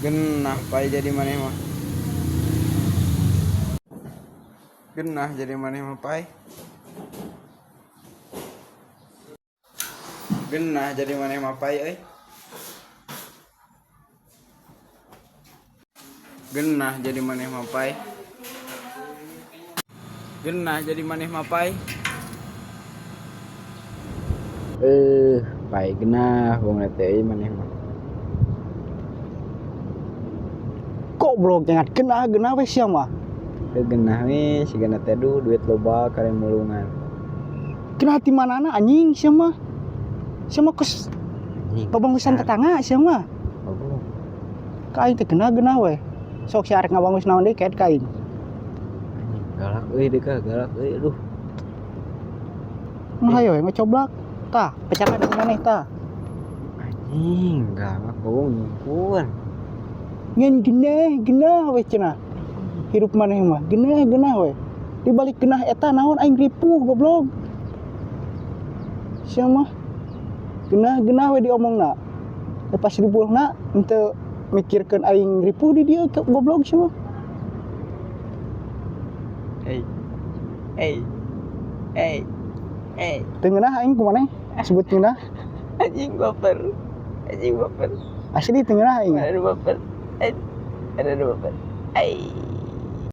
Genah pai jadi maneh mah. Genah jadi maneh mah pai. Genah jadi maneh mah pai euy. Genah jadi maneh mah pai. Genah jadi maneh mah pai. Pai genah wong teh maneh mah. Goblok, jangan genah genah we sia mah. Teu genah we sigana teh, duh, duit loba kare mulungan. Genah ti manana, anjing, sia mah? Sia mah kos Anjing. pabangusan tetangga sia mah. Goblok. Ka aing teh genah genah we. Sok sia arek ngabangus naon deui kaet ka aing. Anjing galak euy, deka galak euy, aduh. Nah, hayo we ngocoblak. Tah, pecakan ku maneh tah. Anjing galak, bawang nyungkun. Ngan genah genah we cenah. Hirup maneh mah genah genah we. Di balik genah eta naon, aing ripuh, goblok. Sia mah genah genah we diomongna. Pas ripuhna henteu mikirkeun aing ripuh di dieu, goblok sia mah. Hey. Hey. Hey. Hey. Teu ngeunah aing ku maneh sebut ngeunah. Anjing baper. Anjing baper. Asli teu ngeunah aing. Ada baper. Ada baper. Ai.